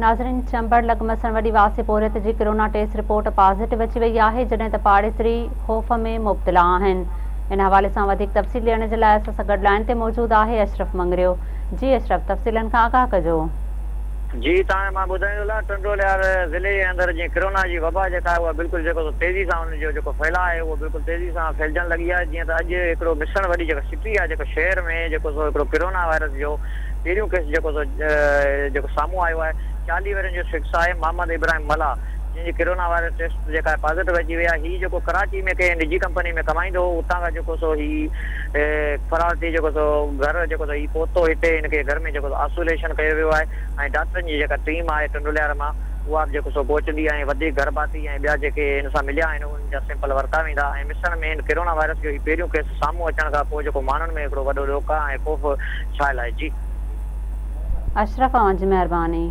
ناظرين چمبڙ لڳ مسڻ وڏي واسي پورهيت جي ڪرونا ٽيسٽ رپورٽ پازيٽو اچي وئي آهي جڏهن ته پاڙيسري خوف ۾ مبتلا آهن ان حوالي سان وڌيڪ تفصيل ڏيڻ جي لاء اسان سان گڏ لائين تي موجود آهي اشرف مڱريو جي اشرف تفصيلن کان آگاهه ڪجو. جي تان مان ٻڌائيندو هلان ٽنڊو الهيار ضلعي جي اندر جيئن ڪرونا جي وبا جيڪا آهي اها بلڪل جيڪو سو تيزي سان ان جو جيڪو ڦهلاء آهي اهو بلڪل تيزي سان ڦهلجڻ لڳي آهي جيئن ته اڄ هڪڙو مسڻ وڏي جيڪا سٽي آهي جيڪو شهر ۾ جيڪو سو هڪڙو ڪرونا وائرس جو پهريون ڪيس جيڪو سو جيڪو سامهون آيو آهي 40 ورهين جو شخص آهي محمد ابراهيم ملاح جنهن جي ڪرونا وائرس ٽيسٽ جيڪا آهي پازيٽو اچي وئي آهي هي جيڪو ڪراچي ۾ ڪنهن نجي ڪمپني ۾ ڪمائيندو هو اتان کان جيڪو سو هي فرار ٿي جيڪو سو گهر جيڪو سو هي پهتو هتي هن کي گهر ۾ جيڪو سو آئسوليشن ڪيو ويو آهي ۽ ڊاڪٽرن جي جيڪا ٽيم آهي ٽنڊوليار مان اها به جيڪو سو پهچندي ۽ وڌيڪ گهر ڀاتي ۽ ٻيا جيڪي هن سان مليا آهن انهن جا سيمپل ورتا ويندا ۽ مسڻ ۾ هن ڪرونا وائرس جو هي پهريون ڪيس سامهون اچڻ کان پوء جيڪو ماڻهن ۾ هڪڙو وڏو ڏوڪا ۽ خوف ڇانيل آهي جي. اشرف اوهان جي مهرباني.